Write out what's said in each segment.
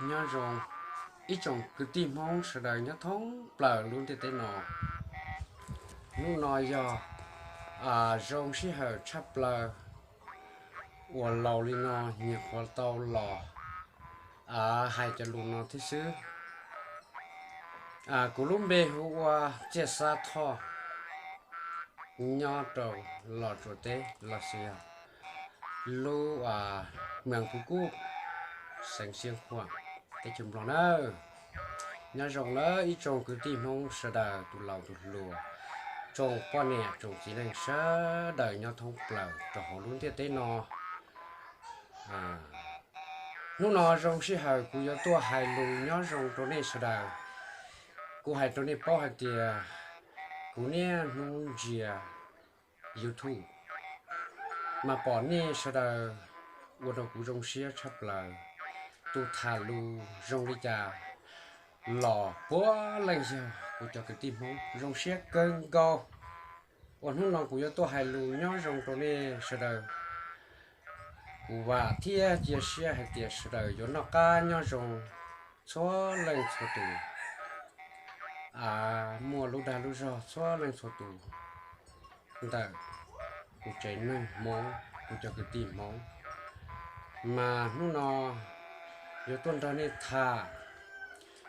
Nyob zoo ib tsoom kwv tij Hmoob sawv daws nyob thoob plaws lub ntiaj teb no. Hnub no yog zoo sij hawm tshaj plaws uas laus li no nyias qhuav tau los hais cov lus no thiab xwb. Kuv lub npe hu ua Txiaj Xab Thoj, nyob rau Los Tsuas teb los sis yog lub Mws Phu Kuj, xeev Xiab Khuam, teb chaws Nplog nawb. Nyob zoo nawb ib tsoom kwv tij Hmoob sawv daws, tus laus tus hluas, tsoom poj niam tsoom txiv neej sawv daws nyob thoob plaws rau hauv lub ntiaj teb no. Hnub no zoo sij hawm kuv yuav tuaj hais lus nyob zoo rau nej sawv daws. Kuv hais rau nej paub hais tias kuv niaj hnub ntsia YouTube mas pom nej sawv daws ua rau kuv zoo siab tshaj plaws. Tus tham lus zoo li cas los puav leej yog kuv cov kwv tij Hmoob, zoo siab kawg nkaus uas hnub no kuv yuav tuaj hais lus nyob zoo rau nej sawv daws. Kuv vam thiab cia siab hais tias sawv daws yuav noj qab nyob zoo txhua leej txhua tus, muaj lub dag lub zog txhua leej txhua tus ntawm kuv tsev neeg Hmoob, kuv cov kwv tij Hmoob. Mas hnub no yuav tuaj nrog nej tham,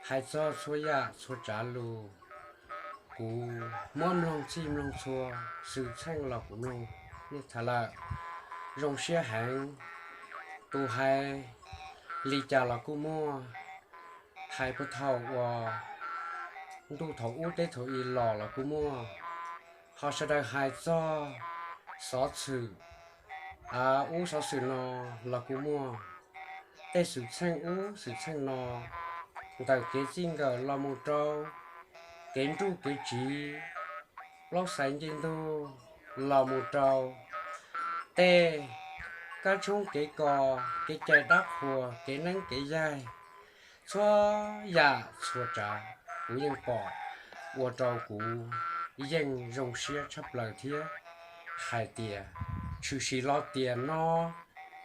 hais txog txhua yam txhua tsav lus. Kuv muab mloog txhij mloog txhua, xwm txheej los kuv mloog nej tham lawm, zoo siab heev. Tus hais li cas los kuj muaj, hais puag thaum uas ntuj thaum ub teb thaum i los los kuj muaj, ho sawv daws hais txog xov xwm ub xov xwm no los kuj muaj. Tej xwm txheej ub xwm txheej no, ntawm kev txij nkawm los mus rau kev nruj kev tsiv, plaub xaiv ncej ntug los mus rau tej kab tshoob kev kos, kev cai dab qhuas, kev neeb kev yaig, txhua yam txhua tsav kuv yeej pom, ua rau kuv yeej zoo siab tshaj plaws thiab hais tias tshwm sim los tiam no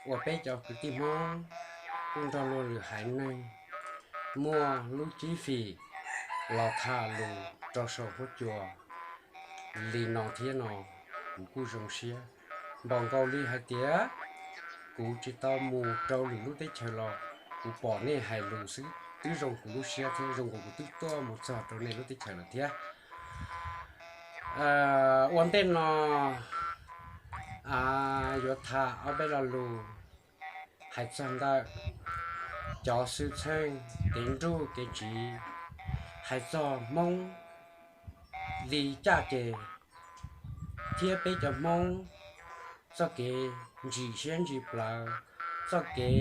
uas peb cov kwv tij Hmoob kuj nrog luag lwm haiv neeg muaj lub cib fim los tham lus rau saum huab cua li no thiab no, kuv kuj zoo siab npaum nkaus li hais tias kuv tsis tau mus rau lwm lub teb chaws los kuv pom nej hais lus xwb twb zoo kuv lub siab thiab zoo nkaus kuv twb tuaj mus txog rau nej lub teb chaws lawm thiab. Ua ntej no yuav tham ob peb lo lus hais txog ntawm cov xwm txheej kev nruj kev tsiv, hais txog Hmoob li caj ces thiab peb cov Hmoob txoj kev ntsim siab ntsim plawv, txoj kev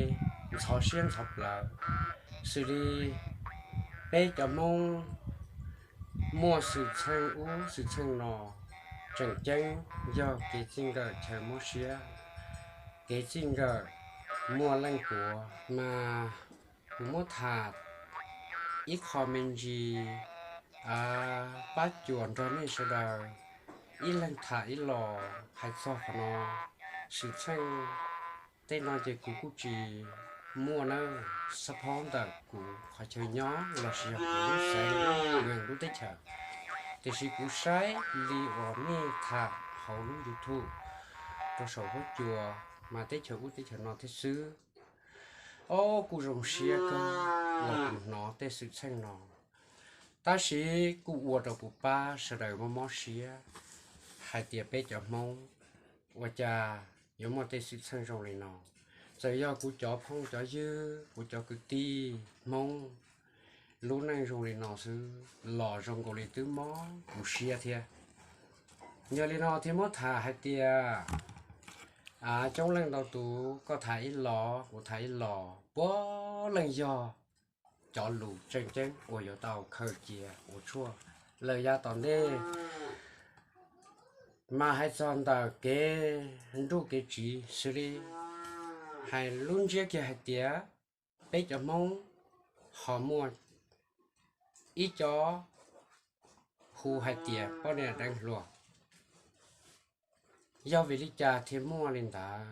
ntxhov siab ntxhov plawv, xws li peb cov Hmoob muaj xwm txheej ub xwm txheej no, tseem ceeb yog kev txij nkawm chaw mob siab, kev txij nkawm muaj leej puav mas kuv muab tham ib qho me ntsis pab cuam nrog nej sawv daws ib leeg tham ib los hais txog qhov no. Xwm txheej tej no ces kuv kuj tsis muaj nawb, xab phob ntawm kuv qhov chaw nyob los sis yog kuv lub xeev lub teb chaws, tiam sis kuv saib li uas nej tham hauv lub YouTube rau saum huab cua mas teb chaws ub teb chaws no thiab xwb. Ob kuj zoo siab kawg uas kuv hnov tej xwm txheej no, tab sis kuj ua rau kuv pab sawv daws mob mob siab hais tias peb cov Hmoob ua cas yuav muaj tej xwm txheej zoo li no. Txawm yog kuv cov phooj cov ywg, kuv cov kwv tij Hmoob lub neej zoo li no xwb los zoo nkaus li twb mob kuv siab thiab. Yog li no thiaj muab tham hais tias coob leej ntau tus koj tham ib los kuv tham ib los puav leej yog cov lus tseem ceeb uas yuav tau khaws cia ua tshuaj lawm yav tom ntej. Mas hais txog ntawm kev nruj kev tsiv xws li hais lub ntsiab kiag hais tias peb cov Hmoob ho muaj ib co hu hais tias poj niam deev hluas. Yog vim li cas thiaj muaj li ntawd?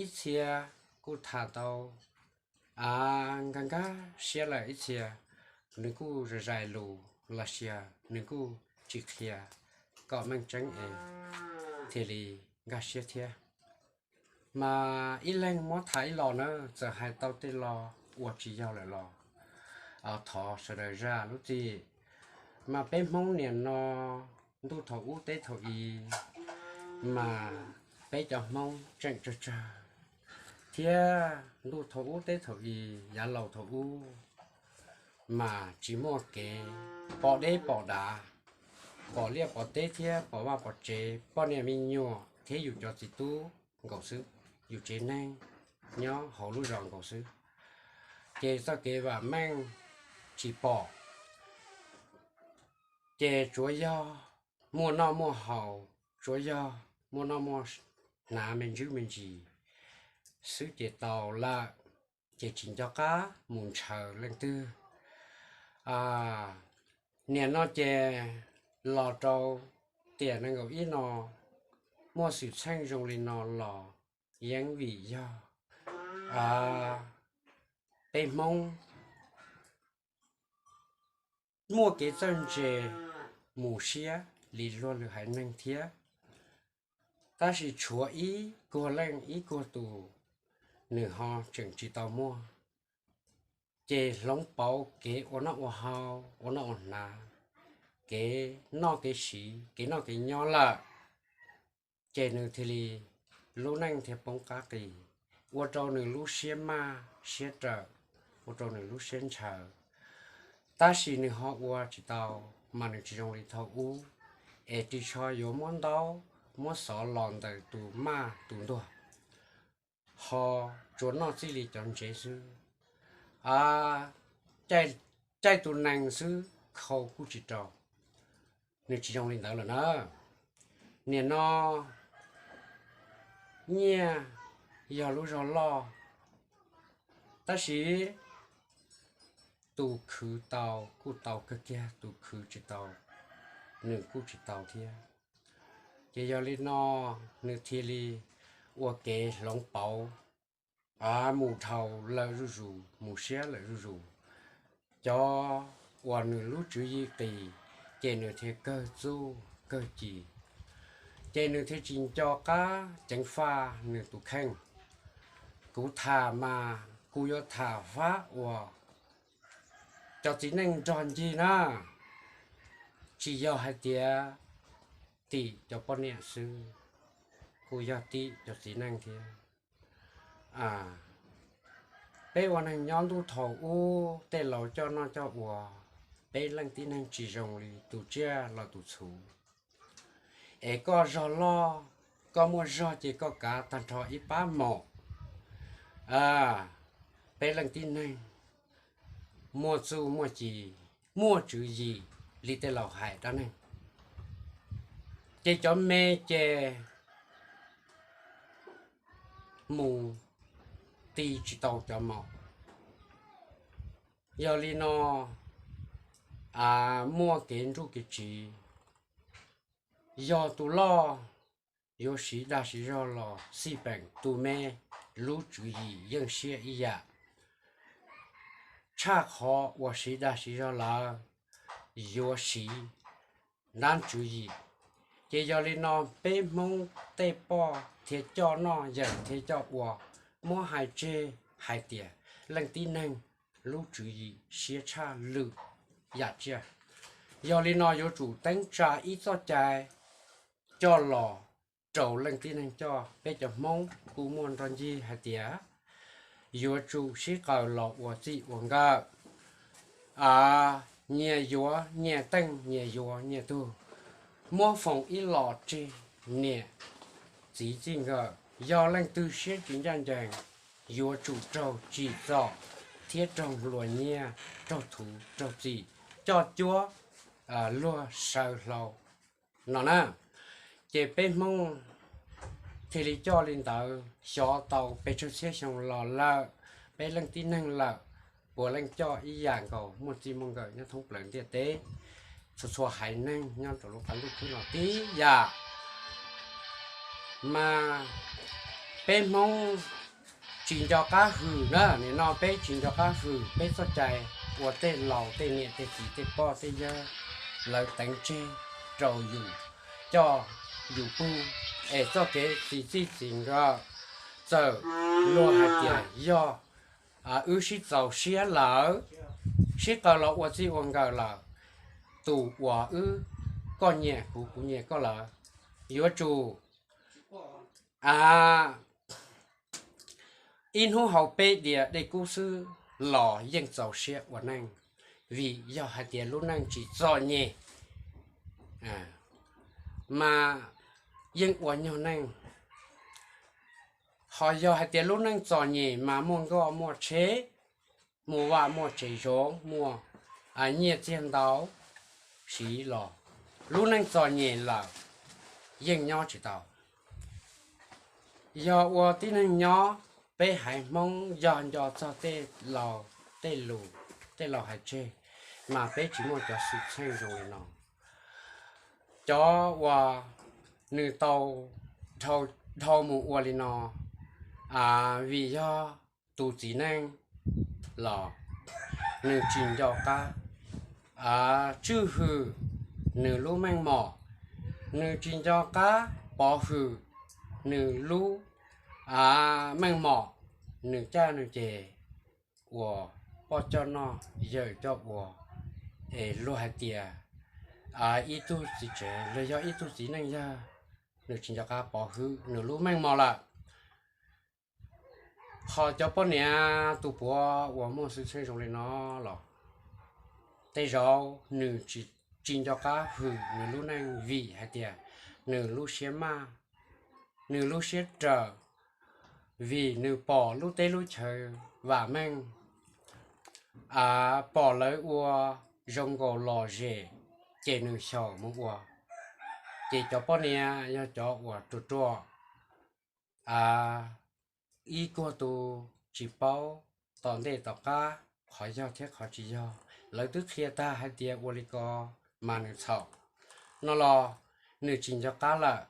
Ib txhia kuj tham tau nkag nkag siab lawm ib txhia, nws kuj zais zais lus los sis nws kuj tsis qhia kom meej tseeb es thiaj li nkag siab thiab. Mas ib leeg muab tham ib los na, txawm hais tau tej lo uas tsis yog lawm los thov sawv daws zam lub txim. Mas peb Hmoob niam no, ntuj thaum ub teb thaum i, mas peb cov Hmoob tseem tsawg tsawg, thiab ntuj thaum ub teb thaum i, yav laus thaum ub, mas tsis muaj kev pom deb pom dav, pom liaj pom teb thiab pom vaj pom tsev, poj niam me nyuam thiab yus cov txiv tub nkaus xwb, yus tsev neeg nyob hauv lub zos nkaus xwb, ces txoj kev vam meej tsis pom, ces tsuav yog muaj noj muaj haus, tsuav yog muaj noj muaj hnav me ntsis me ntsis xwb ces tau lawm, ces tsis nco qab mus ntshaw leej twg. Niam no ces los rau tiam nees nkaum ib no, muaj xwm txheej zoo li no los yeej vim yog peb Hmoob muaj kev txawj ntse mus siab li luag lwm haiv neeg thiab. Tab sis tshuav ib kuag leej ib kuag tus, nws ho tseem tsis tau muaj, ces hloov pauv kev ua noj ua haus, ua noj ua hnav, kev noj kev siv, kev noj kev nyob lawm, ces nws thiaj li lub neej thiaj poob qab qis, ua rau nws lub siab maj siab rawm, ua rau nws lub siab ntshaw. Tab sis nws ho ua tsis tau, mas nws tsis zoo li thaum ub, es ris tsho yuav muab ntaub muab xov los ntawm tus maj tus ntuag, ho tsuas noj txij li cov ntsev xwb, caij tus nees xwb khau kuj tsis rau. Nws tsis zoo li ntawd lawm na. Niam no nyiaj yog lub zog loj, tab sis tus khwv tau kuj tau kawg kiag, tus khwv tsis tau nws kuj tsis tau thiab. Ces yog li no nws thiaj li ua kev hloov pauv, mus dhau lawm zuj zus, mus siab lawm zuj zus. Cov uas nws lub tswv yim qis, ces nws thiaj kawg txuj kawg ci, ces nws thiaj tsis nco qab ceev faj nws tus kheej. Kuv tham mas kuv yuav tham fab uas cov txiv neej nrog ncig na, tsis yog hais tias tim cov poj niam xwb, kuj yog tim cov txiv neej thiab. Peb ua neeg nyob ntuj thaum ub tej laus coj noj coj ua, peb leej tib neeg tsis zoo li tus tsiaj los tus txhu, es koj zog loj, koj muaj zog ces koj kav tag nrho ib pab maum. Peb leej tib neeg muaj txuj muaj ci, muaj tswv yim li tej laus hais dab neeg, ces cov me ces mus ti tsis tau cov maum. Yog li no muaj kev nruj kev tsiv, yog tus loj yuav siv dag siv zog los xij peem, tus me lub tswv yim yeej siab ib yam. Tshaj qhov uas siv dag siv zog lawm, yuav siv ntab tswv yim. Ces yog li no peb Hmoob tej poj thiaj coj noj yawm thiaj coj ua, muab hais tseg hais tias leej tib neeg lub tswv yim siab tshaj lwm yam tsiaj. Yog li no yuav tsum teeb tsa ib txoj cai coj los rau leej tib neeg coj. Peb cov Hmoob kuj muaj nrog ncig hais tias yuav tsum sib qaws los ua txij ua nkawm, nyias yuav nyias teej nyias yuav nyias tug, muab foom ib los tseg niam txiv txij nkawm. Yog leej twg siab tsis ncaj ncees, yuav tsum raug tsim txom thiab raug nplua nyiaj, raug thuv raug txim, coj cuab luag saw hlau no na. Ces peb Hmoob thiaj li coj li ntawd xyov tau pes tsawg txhiab xyoo los lawm, peb leej tib neeg lawm, puav leej coj ib yam nkaus muaj txij muaj nkawm nyob thoob plaws ntiaj teb. Txhua txhua haiv neeg nyob rau lub qab ntuj khwb no tib yam. Mas peb Hmoob tsis nco qab hwm na, nim no peb tsis nco qab hwm peb txoj cai uas tej laus tej niam tej txiv tej poj tej yawg lawv teev tseg rau yus, coj yus pw, es txoj kev txi txij txi nkawm, txawm luag hais tias yog wb sib txaus siab lawm, sib qawm los ua txij ua nkawm lawm, tus uas wb, koj nyiam kuv kuv nyiam koj lawm, yuav tsum a ib hnub haus peb diav dej kub xwb los yeej txaus siab ua neej, vim yog hais tias lub neej tsis txom nyem mas yeej ua nyuag neej. Ho yog hais tias lub neej txom nyem mas muaj nkoj muaj tsheb, muaj vaj muaj tsev zoo, muaj nyiaj txiag ntau siv los lub neej txom nyem lawm yeej nyob tsis tau. Yog ua tib neeg nyob, peb haiv Hmoob yog nco txog tej laus tej lus, tej laus hais tseg, mas peb tsis muaj cov xwm txheej zoo li no. Cov uas nws tau dhau mus ua li no, vim yog tus txiv neej los nws tsis nco qab tswj hwm nws lub meej mom, nws tsis nco qab pov hwm nws lub meej mom, nws caj nws ces uas poj coj noj yawm coj ua, es luag hais tias ib tug txiv tsev los yog ib tug txiv neej yog nws tsis nco qab pov hwm nws lub meej mom lawm. Ho cov poj niam tus puav uas muaj xwm txheej zoo li no los tej zaum nws tsis nco qab hwm nws lub neej vim hais tias nws lub siab maj, nws lub siab rawm, vim nws pom lub teb lub chaw vam meej, pom lawv ua zoo nkaus lom zem, ces nws xyaum mus ua. Ces cov poj niam yog cov uas ruam ruam, ib kuag tus tsis paub tom ntej tom qab qhov yog thiab qhov tsis yog, lawv twb qhia tag hais tias ua li ko mas nws txhaum no los nws tsis nco qab lawm.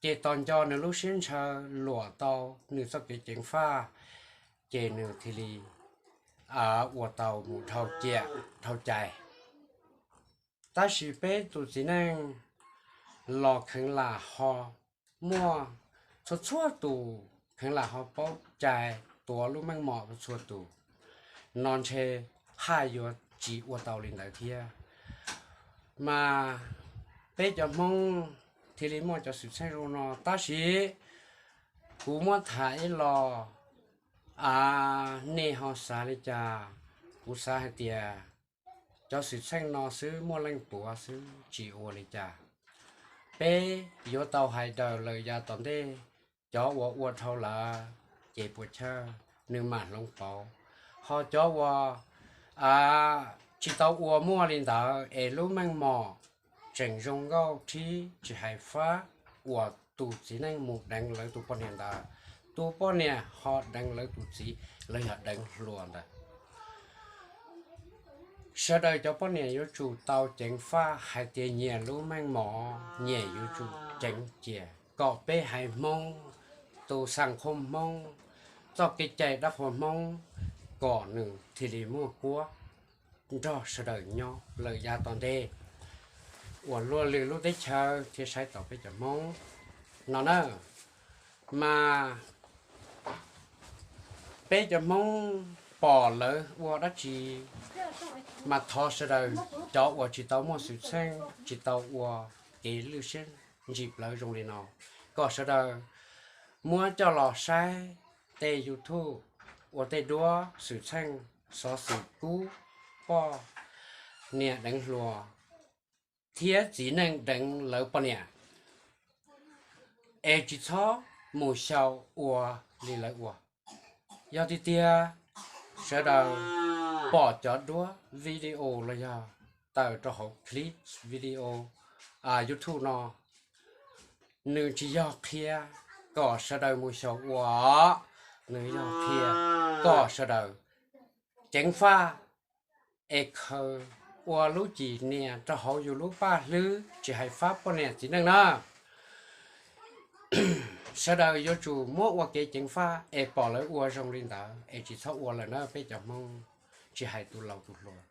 Ces tos nco nws lub siab ntshaw luam tau nws txoj kev ceev faj, ces nws thiaj li ua tau mus dhau cai. Tab sis peb tus txiv neej los kheev lam ho muaj, txhua txhua tus kheev lam ho paub cai tuav lub meej mom txhua tus, no ntshe haj yuav tsis ua tau li ntawd thiab. Mas peb cov Hmoob thiaj li muaj cov xwm txheej zoo no. Tab sis kuv muab tham ib los, nej ho xav li cas? Kuv xav hais tias cov xwm txheej no xwb muaj leej puav xwb tsis ua li cas. Peb yuav tau hais daws lawm yav tom ntej, cov uas ua dhau lawm ces puas chawj nws mam hloov pauv. Ho cov uas tsis tau ua muaj li ntawd es lub meej mom tseem zoo nkauj thib tsis hais fab uas tus txiv neej mus deev lawv tus poj niam ntawd, tus poj niam ho deev lawv tus txiv los yog deev hluas ntawd. Sawv daws cov poj niam yuav tsum tau ceev faj hais tias nyias lub meej mom nyias yuav tsum ceev cia kom peb haiv Hmoob, tus xaa qhov Hmoob, txoj kev cai dab qhuas Hmoob kom nws thiaj li muaj kuab nrog sawv daws nyob lawm yav tom ntej uas luag lwm lub teb chaws thiaj saib tau peb cov Hmoob no na. Mas peb cov Hmoob pom lawv ua dab tsi mas thov sawv daws cov uas tsis tau muaj xwm txheej tsis tau ua kev lwj siab ntsim plawv zoo li no, kom sawv daws muab coj los saib tej YouTube ua tej duab xwm txheej xov xwm kub poj niam deev hluas thiab txiv neej deev lawv poj niam, es tsis txhob mus xyaum ua li lawv ua. Yog tiag tiag sawv daws pom cov duab video los yog tawm rau hauv clip video YouTube no, nws tsis yog qhia kom sawv daws mus xyaum ua, nws yog qhia kom sawv daws ceev faj es khaws ua lub cim nias rau hauv yus lub paj hlwb tsis hais fab poj niam txiv neej na. Sawv daws yuav tsum muab ua kev ceev faj es pom lawv ua zoo li ntawd es tsis txhob ua lawm na peb cov Hmoob, tsis hais tus laus tus hluas,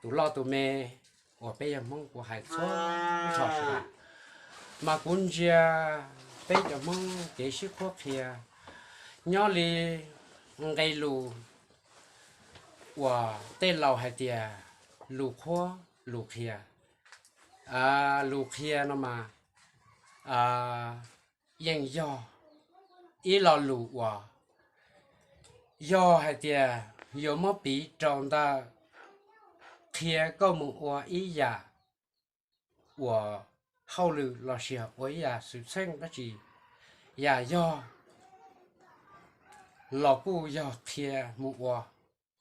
tus loj tus me, uas peb yog Hmoob kuv hais txhua txhua sawv daws. Mas kuv ntsia peb cov Hmoob kev sib qhuab qhia nyob li nqe lus uas tej laus hais tias lus qhuab lus qhia. Lus qhia no mas yeej yog ib lo lus uas yog hais tias yuav muab piv rau ntawm qhia koj mus ua ib yam uas hauj lwm lossis ua ib yam xwm txheej dab tsi, yam yog los kuj yog qhia mus ua,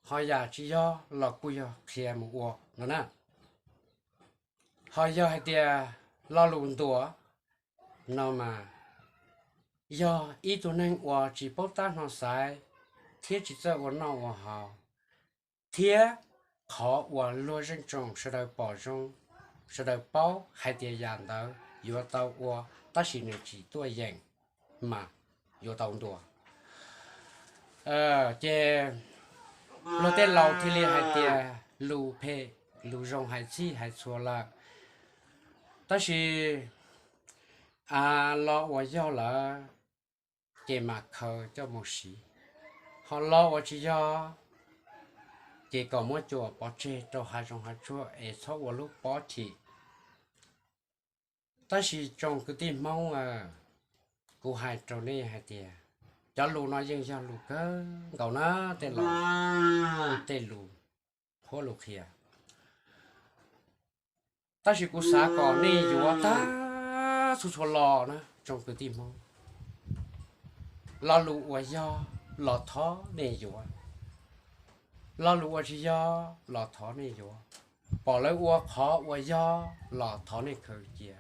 ho yam tsis yog los kuj yog qhia mus ua no na. Ho yog hais tias lo lus ntuas no mas yog ib tug neeg uas tsis paub tab hno xaiv thiab tsis txawj ua noj ua haus, thiab qhov uas luag zeej tsoom sawv daws pom zoo, sawv daws paub hais tias yam ntawd yuav tau ua, tab sis nws tsis tuaj yeem mas yuav tau ntuas. Ces luag tej laus thiaj li hais tias lus phem lus zoo hais txhij hais txhua lawm, tab sis los uas yog lawm ces mam khaws coj mus siv, ho los uas tsis yog ces kom muab cuam pov tseg rau hav zoov hav tsuag es txhob ua lub pob chim. Tab sis tsoom kwv tij Hmoob, kuv hais rau nej hais tias cov lus no yeej yog lus kawg nkaus na, tej laus tej lus qhuab lus qhia. Tab sis kuv xav kom nej yuav tag txhua txhua lo na tsoom kwv tij Hmoob. Lo lus uas yog los thov nej yuav, lo lus uas tsis yog los thov nej yuav. Pom lawv ua qhov uas yog los thov nej khaws cia,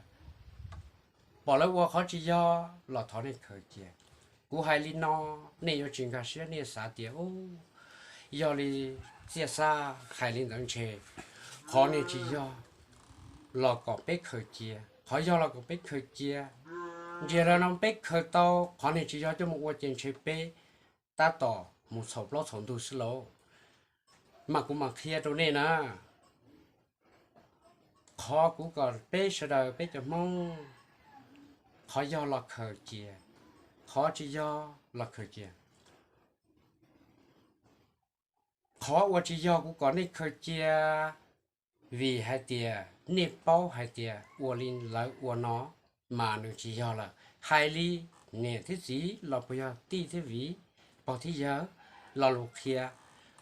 pom lawv ua qhov tsis yog los thov nej khaws cia. Kuv hais li no, nej yuav tsis nkag siab, nej xav tias u, yog li Txiaj Xab hais li ntawd ntshe qhov niag tsis yog los kom peb khaws cia, qhov yog los kom peb khaws cia. Ntsiag lam no peb khaws tau qhov niag tsis yog coj mus ua ces ntshe peb tab tom mus txhaum plaub txhaum ntug xwb lauj. Mas kuv mam qhia rau nej na, qhov kuv kom peb sawv daws peb cov Hmoob, qhov yog los khaws cia, qhov tsis yog los khaws cia. Qhov uas tsis yog kuv kom nej khaws cia, vim hais tias nej paub hais tias ua li lawv ua no mas nws tsis yog lawm. Hais li niam thiab txiv los puas yog tij thiab viv, pog thiab yawg, lo lus qhia,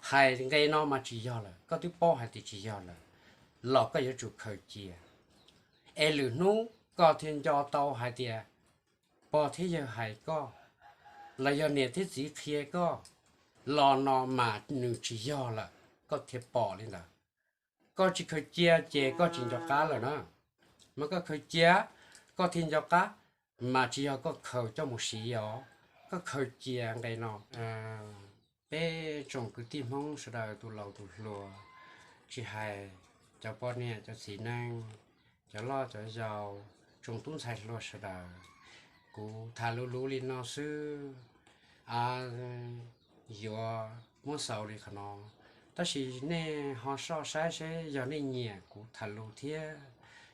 hais nqe no mas tsis yog lawm, koj twb paub hais tias tsis yog lawm los koj yuav tsum khaws cia. Es lwm hnub koj thiaj nco tau hais tias pog thiab yawg hais koj, los yog niam thiab txiv qhia koj, lo no mas nws tsis yog lawm, koj thiaj pom li ntawd. Koj tsis khaws cia ces koj tsis nco qab lawm na. Mas koj khaws cia, koj thiaj nco qab, mas tsis yog koj khaws coj mus siv os. Koj khaws cia nqe no. Peb tsoom kwv tij Hmoob sawv daws tus laus tus hluas, tsis hais cov poj niam cov txiv neej, cov loj cov yau, tsoom tub ntxhais hluas sawv daws, kuv tham luv luv li no xwb, yuav muab xaus li qhov no. Tab sis nej ho soj saib seb yog nej nyiam kuv tham lus thiab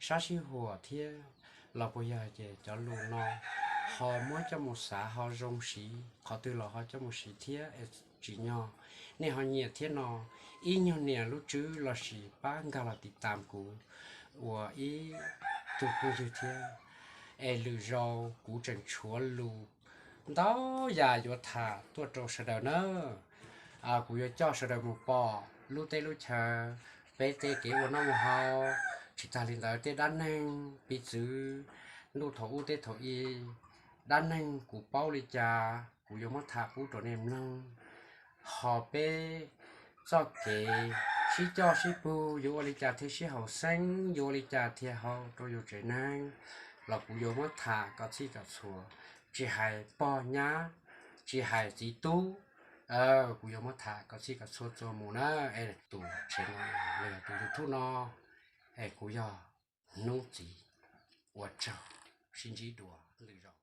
sab sib huam thiab los puas yog ces cov lus no ho muab coj mus xav ho zoo siv, qhov twg los ho coj mus siv thiab es tsim nyog nej ho nyiam thiab no, ib nyuag nias lub tswb lossis pab nkag los tiv tam kuv ua ib tug phooj ywg thiab. Es lwm zaus kuv tseem tshuav lus ntau yam yuav tham tuaj rau sawv daws na. Kuv yuav coj sawv daws mus pom lub teb lub chaw, peb tej kev ua noj ua haus, tsis tag li ntawd tej dab neeg piv txwv ntuj thaum ub teb thaum i, dab neeg kuv paub li cas kuv yuav muab tham pub rau nej mloog. Ho peb txoj kev sib coj sib pug yuav ua li cas thiaj sib haum xeeb, yuav ua li cas thiaj haum rau yus tsev neeg los kuv yuav muab tham kom txhij kom txhua, tsis hais pog nyab, tsis hais txiv tub, kuv yuav muab tham kom txhij kom txhua txuas mus na. Es tus tsev no los yog tus YouTube no, es kuv yog Hnub Txiv, ua tsaug, sib ntsib dua lwm zaus.